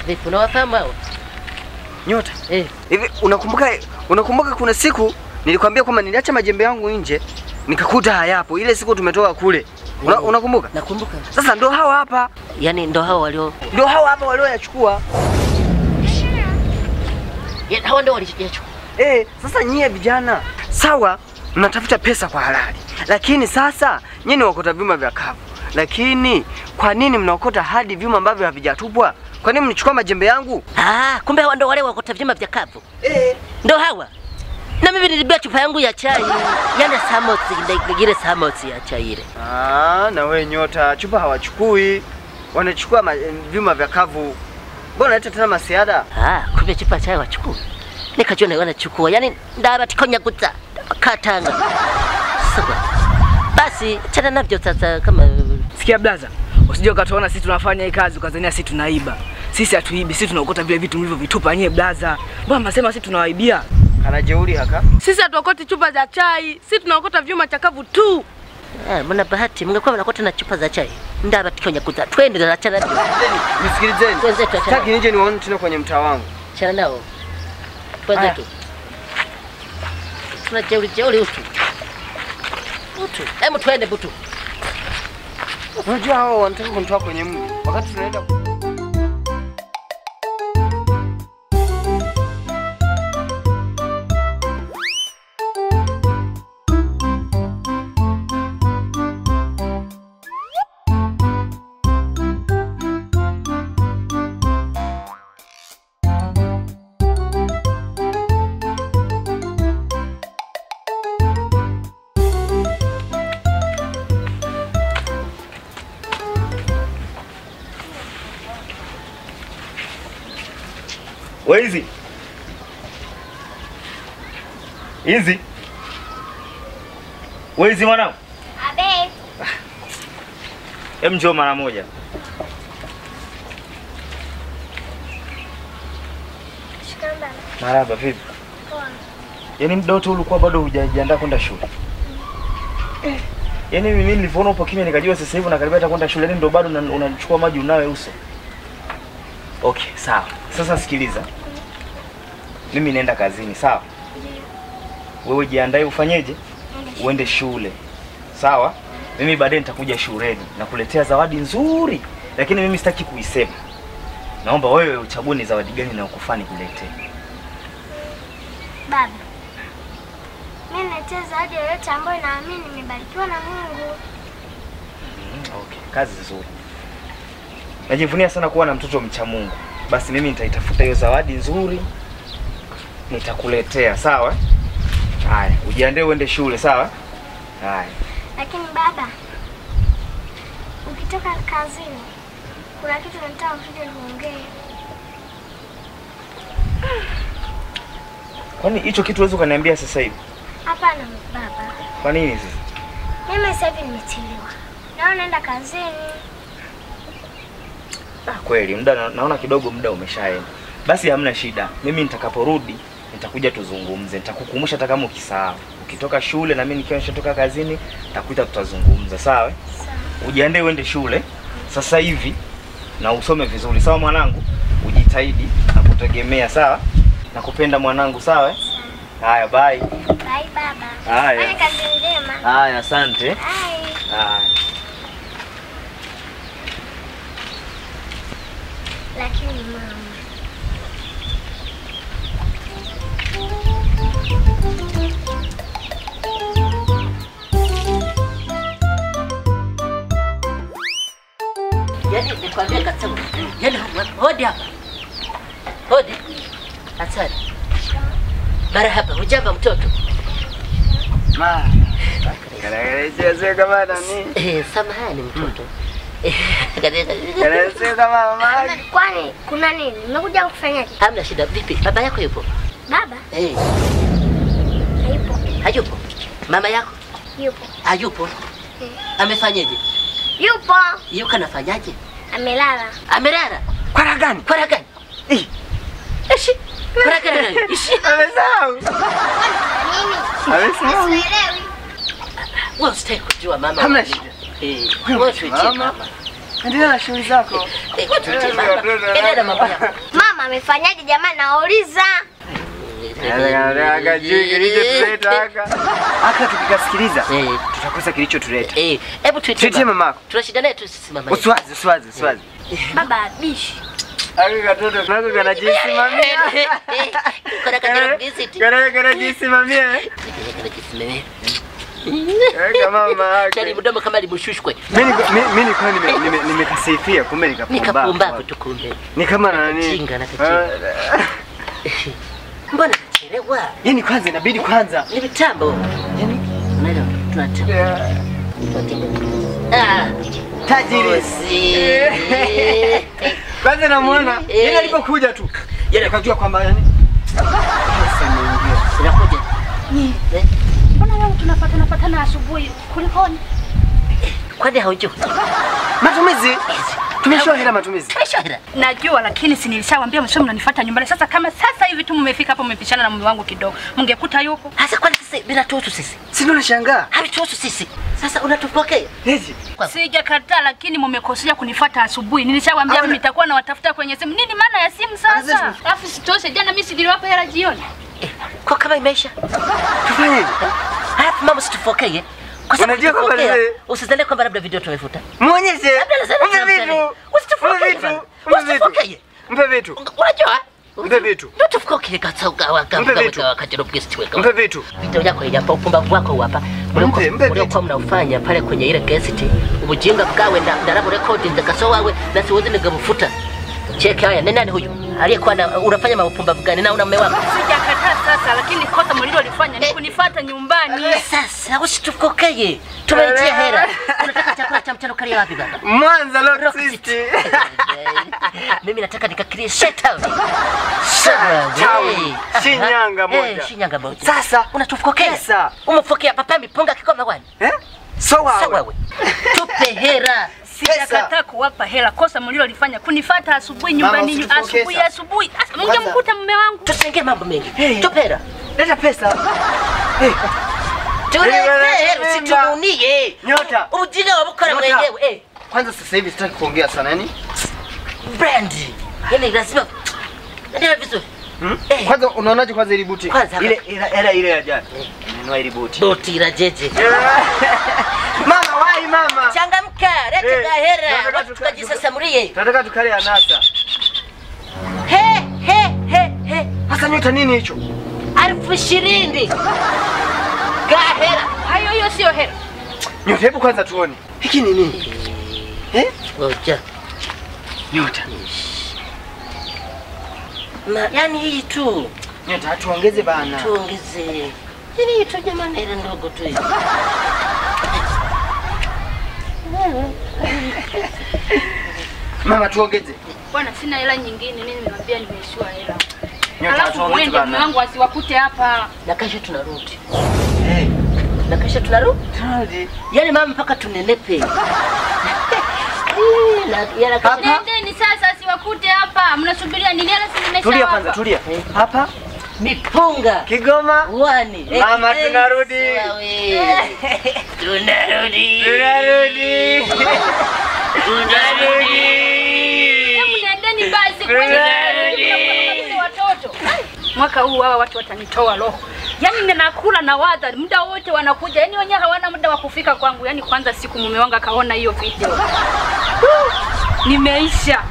Vipi unawafahamu hao? Nyota. Hivi unakumbuka kuna siku nilikwambia kwamba niliacha majembe yangu nje nikakuta hayapo. Ile siku tumetoka kule. Unakumbuka? Nakumbuka. Sasa ndo hawa hapa. Yaani ndo hao walio ndo hawa hapa walioyachukua. Yaani hawa ndo walioyachukua. Sasa nyie vijana sawa mnatafuta pesa kwa halali. Lakini sasa nyinyi waokota vyuma vya kavu. Lakini kwa nini mnaokota hadi vyuma ambavyo havijatupwa? Kwa nini mnichukua majembe yangu? Ah, kumbe hawa ndo wale waokota vyuma vya kavu. Ndo hawa. Na mimi nilibeba chupa yangu ya chai. Yaani samosi ile samosi ya chai ile. Ah, na wewe Nyota, chupa hawachukui. Wanachukua vyuma vya kavu. Mbona unaleta tena masiada? Ah, kumbe chupa chai wachukua. Nikajua na wanachukua. Yaani ndaba tikonya kuta katanga. Sawa. Basi chana navyo sasa kama sikia blaza, usije ukatuona sisi tunafanya hii kazi ukazania sisi tunaiba. Sisi hatuibi, sisi tunaokota vile vitu mlivyovitupa nyie blaza. Mbona mnasema sisi tunawaibia? Kana jeuri haka. Sisi hatuokoti chupa za chai, sisi tunaokota vyuma chakavu tu. Mna bahati, mngekuwa mnakota na chupa za chai. Ndaba tikonya kuta. Twende na chana navyo. Nisikilizeni. Sitaki nije niwaone tena kwenye mtaa wangu. Chana nao. Twende tu. Tuna jeuri jeuri utu. Butu. Hebu twende butu. Unajua hao wanataka kunitoa kwenye mji. Wakati tunaenda Hizi. Hizi. Wewe hizi mwanangu? Abe. Hem, njoo mara moja. Shikamba. Marhaba, vipi? Poa. Yaani muda wote ulikuwa bado hujajiandaa kwenda shule. Yaani mimi nilipoona upo kimya nikajua sasa hivi unakaribia hata kwenda shule, ndio bado unachukua maji unawe uso. Okay, sawa. Sasa sikiliza. Mimi naenda kazini, sawa? Wewe jiandae ufanyeje? Uende shule. Sawa? Mimi baadaye nitakuja shuleni na kuletea zawadi nzuri, lakini mimi sitaki kuisema. Naomba wewe uchague ni zawadi gani na ukufani kuletea. Baba, mimi naletea zawadi yoyote ambayo naamini nimebarikiwa na Mungu. Okay, kazi nzuri. Najivunia sana kuwa na mtoto mcha Mungu. Basi mimi nitaitafuta hiyo zawadi nzuri, nitakuletea, sawa? Haya, ujiandae uende shule, sawa? Haya. Lakini baba, ukitoka kazini kuna kitu nataka ufike kuongea. Kwani hicho kitu unaweza kuniambia sasa hivi? Hapana baba. Kwa nini sasa? Mimi sasa hivi nimechelewa. Naona naenda kazini. Ah, kweli muda naona kidogo muda umeshaenda. Basi hamna shida. Mimi nitakaporudi nitakuja tuzungumze. Nitakukumbusha hata kama ukisahau. Ukitoka shule na mimi nikiwa nishatoka kazini nitakuita tutazungumza, sawa? Sawa. Ujiandae uende shule sasa hivi na usome vizuri, sawa mwanangu? Ujitahidi na kutegemea, sawa? Nakupenda mwanangu, sawa? Haya, bye. Bye baba. Haya. Fanya kazi njema. Haya, asante. Bye. Haya. Lakini mama, yaani nikwambia kabisa, yaani hodi hapa. Hodi. Asante. Marhaba, hujambo mtoto? Ma. Kareleze kama nani? Samahani mtoto. Kareleze kama mama. Kwani kuna nini? Nimekuja kufanyaje? Hamna shida. Vipi? Baba yako yupo? Baba? Hayupo. Hayupo. Mama yako? Yupo. Hayupo. Amefanyaje? Yupo. Yuko anafanyaje? Amelala. Amelala? Kwa raha gani? Kwa raha gani? Ishi. Kwa raha gani? Ishi. Amesahau. Nini? Amesahau. Sielewi. Wewe usitaki kujua mama. Hamna shida. Wewe tuitie mama. Endelea na shughuli zako. Endelea na mambo yako. Mama amefanyaje jamani, nauliza. Aka tukikasikiliza tutakosa kilichotuleta. Hebu tuitie mamako. Tuna shida naye tu sisi mama. Usiwazi, usiwazi, usiwazi. Baba abishi. Aka katoto nako kanajisimamia. Kuna kajana mgiziti. Kana kanajisimamia. Kanajisimamia. Kama mama yake. Yaani mdomo kama limshushwe. Mimi nilikuwa nimekasifia kumbe nikapumba. Nikapumba tu kumbe. Ni kama nani? Chinga na kachinga. Mbona nachelewa? Yaani kwanza inabidi kwanza. Ni mitambo. Yaani unaelewa tunatembea. Ah, tajiri. Kwanza namuona yeye alipokuja tu. Yeye akajua kwamba yani pesa imeingia. Sinakuja. Ni. Mbona leo tunapatana asubuhi kulikoni? Kwani haujui? Matumizi. Tumeshoa hela matumizi. Tumeshoa hela. Najua lakini si nilishawaambia msio mnanifuata nyumbani. Sasa kama sasa hivi tu mmefika hapo mmepishana na mume wangu kidogo. Mngekuta yupo. Sasa kwani sisi bila tuhusu sisi? Si ndio nashangaa? Havituhusu sisi. Sasa unatupokea? Nezi. Sijakataa lakini mmekosea kunifuata asubuhi. Nilishawaambia mimi nitakuwa nawatafuta kwenye simu. Nini maana ya simu sasa? Alafu sitoshe jana mimi si niliwapa hela jioni. Kwa kama imeisha. Tufanyeje? Halafu mama usitupokee. Kwa sababu unajua kwamba usizanie kwamba labda video tumefuta. Muonyeshe. Mpe vitu. Usitupokee. Usitupokee. Mpe vitu. Unajua? Mpe vitu. Ndio tupokee katauka waka kajero guest weka. Mpe vitu. Video yako hapa upumbavu wako hapa. Mliokuwa mnaufanya pale kwenye ile guest. Ubujinga bwawe na ndarabu recording ndakasowawe na siwezi nikamfuta. Cheki haya, ni nani huyu? Aliyekuwa unafanya mapumbavu gani na una mume wako? Sijakataa sasa lakini kosa mlilolifanya ni kunifuata nyumbani. Sasa usitupokee. Tumeitia hela. Unataka chakula cha mchana ukalia wapi baba? Mwanza Rock City. Mimi nataka nikakirie Town. Town. Shinyanga moja. Shinyanga moja. Sasa unatupokea. Sasa umepokea papa mipunga kikoma wani. Eh? Sawa wewe. Tupe hela. Sijakataa kuwapa hela. Kosa mlilolifanya kunifuata asubuhi nyumbani, asubuhi asubuhi. Mngemkuta mume wangu. Tusenge mambo mengi. Tupe hela. Leta pesa. Tulete hela usitununie. Nyota. Ujinga wa bukora mwenyewe. Kwanza sasa hivi sitaki kuongea sana yani. Brand. Yaani lazima ndio vizuri. Kwanza unaonaje kwanza ile buti? Ile hela ile ya jana. Ninunua ile buti. Buti la jeje. Mama wai mama. Changamka, leta hela. Watu tukajisasamulie. Tunataka tukale anasa. He he he he. Sasa nyota nini hicho? 20,000. Gahera. Hayo hiyo sio hela. Nyota hebu kwanza tuone. Hiki ni nini? Eh? Ngoja. Nyota. Ma, yani hii tu. Nyota tuongeze bana. Tuongeze. Yaani hii tu jamani ile ndogo tu hii. Mama tuongeze. Bwana sina hela nyingine, mimi nimemwambia nimeishiwa hela. Alafu muende mume wangu asiwakute hapa. Na kesho tunarudi. Na kesho tunarudi? Tunarudi. Yaani mama mpaka tunenepe. Nendeni sasa asiwakute hapa. Mnasubiria nini? Hela si nimesha. Tulia kwanza, tulia. Hapa mipunga Kigoma wani. Mama tunarudi. Tunarudi. Tunarudi. Tunarudi. Hebu nendeni basi kwani watoto. Mwaka huu hawa watu watanitoa roho. Yaani ninakula na wadha muda wote wanakuja. Yaani wenyewe hawana muda wa kufika kwangu. Yaani kwanza siku mume wangu akaona hiyo video. Nimeisha.